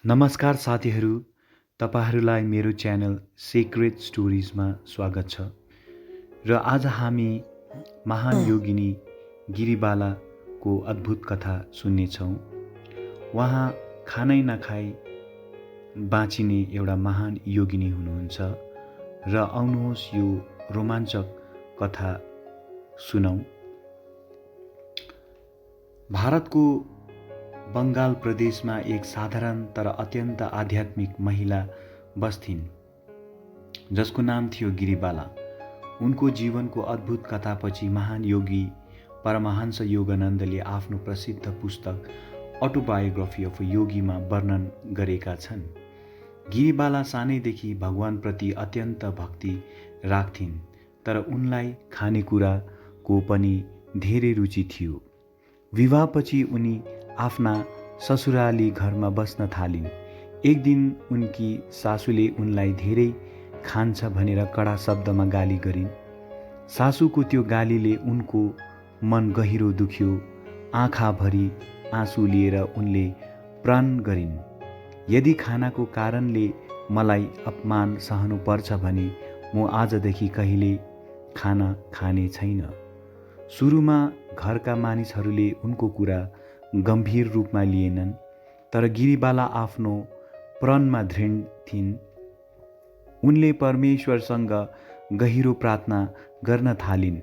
नमस्कार साथीहरू, तपाईँहरूलाई मेरो च्यानल सिक्रेट स्टोरिजमा स्वागत छ। र आज हामी महान योगिनी गिरिबालाको अद्भुत कथा सुन्नेछौँ। उहाँ खानै नखाई बाँचिने एउटा महान योगिनी हुनुहुन्छ। र आउनुहोस् यो रोमाञ्चक कथा सुनौँ। भारतको बङ्गाल प्रदेशमा एक साधारण तर अत्यन्त आध्यात्मिक महिला बस्थिन्, जसको नाम थियो गिरिबाला। उनको जीवनको अद्भुत कथापछि महान योगी परमहंस योगानन्दले आफ्नो प्रसिद्ध पुस्तक अटोबायोग्राफी अफ योगीमा वर्णन गरेका छन्। गिरिबाला सानैदेखि भगवानप्रति अत्यन्त भक्ति राख्थिन्, तर उनलाई खानेकुराको पनि धेरै रुचि थियो। विवाहपछि उनी आफ्ना ससुराली घरमा बस्न थालिन्। एक दिन उनकी सासूले उनलाई धेरै खान्छ भनेर कडा शब्दमा गाली गरिन्। सासूको त्यो गालीले उनको मन गहिरो दुख्यो। आँखाभरि आँसु लिएर उनले प्रण गरिन्, यदि खानाको कारणले मलाई अपमान सहनु पर्छ भने म आजदेखि कहिले खाना खाने छैन। सुरुमा घरका मानिसहरूले उनको कुरा गम्भीर रूपमा लिएनन्, तर गिरिबाला आफ्नो प्रणमा दृढ थिइन्। उनले परमेश्वरसँग गहिरो प्रार्थना गर्न थालिन्।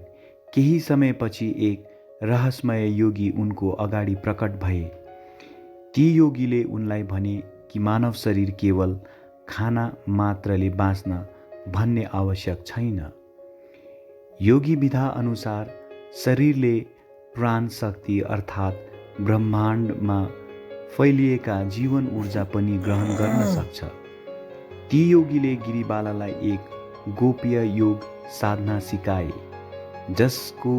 केही समयपछि एक रहस्यमय योगी उनको अगाडि प्रकट भए। ती योगीले उनलाई भने कि मानव शरीर केवल खाना मात्रले बाँच्न भन्ने आवश्यक छैन। योगी विधा अनुसार शरीरले प्राण शक्ति अर्थात् ब्रह्माण्डमा फैलिएका जीवन ऊर्जा पनि ग्रहण गर्न सक्छ। ती योगीले गिरिबालालाई एक गोप्य योग साधना सिकाए, जसको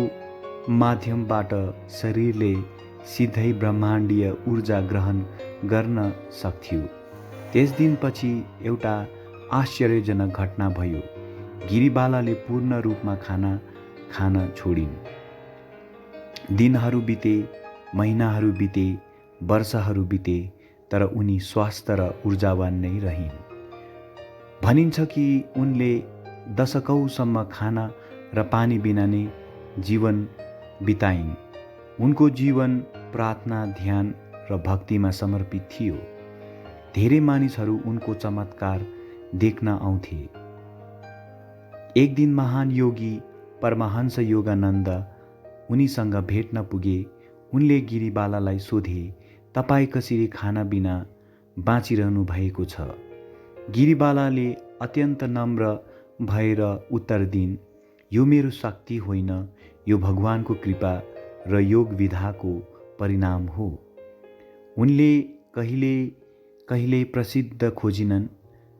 माध्यमबाट शरीरले सिधै ब्रह्माण्डीय ऊर्जा ग्रहण गर्न सक्थ्यो। त्यस दिनपछि एउटा आश्चर्यजनक घटना भयो। गिरिबालाले पूर्ण रूपमा खाना खान छोडिन्। दिनहरू बिते, महिनाहरू बिते, वर्षहरू बिते, तर उनी स्वस्थ र ऊर्जावान नै रहिन्। भनिन्छ कि उनले दशकौँसम्म खाना र पानी बिना नै जीवन बिताइन्। उनको जीवन प्रार्थना, ध्यान र भक्तिमा समर्पित थियो। धेरै मानिसहरू उनको चमत्कार देख्न आउँथे। एक दिन महान योगी परमहंस योगानन्द उनीसँग भेट्न पुगे। उनले गिरिबालालाई सोधे, तपाईँ कसरी खाना बिना बाँचिरहनु भएको छ? गिरिबालाले अत्यन्त नम्र भएर उत्तर दिइन्, यो मेरो शक्ति होइन, यो भगवानको कृपा र योग विधाको परिणाम हो। उनले कहिले कहिले प्रसिद्ध खोजिनन्।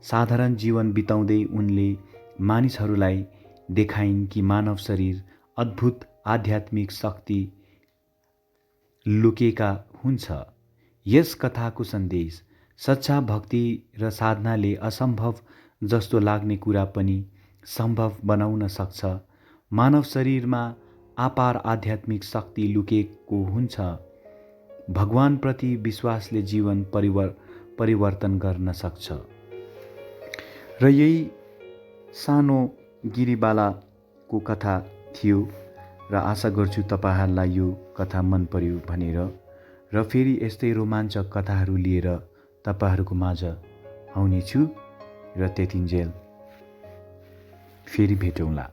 साधारण जीवन बिताउँदै उनले मानिसहरूलाई देखाइन् कि मानव शरीर अद्भुत आध्यात्मिक शक्ति लुकेका हुन्छ। यस कथाको सन्देश, सच्चा भक्ति र साधनाले असम्भव जस्तो लाग्ने कुरा पनि सम्भव बनाउन सक्छ। मानव शरीरमा अपार आध्यात्मिक शक्ति लुकेको हुन्छ। भगवानप्रति विश्वासले जीवन परिवर्तन गर्न सक्छ। र यही सानो गिरिबालाको कथा थियो। र आशा गर्छु तपाईहरूलाई यो कथा मन पर्यो भनेर। र फेरि यस्तै रोमाञ्चक कथाहरू लिएर तपाईहरूको माझ आउनेछु। र त्यतिन्जेल फेरि भेटौँला।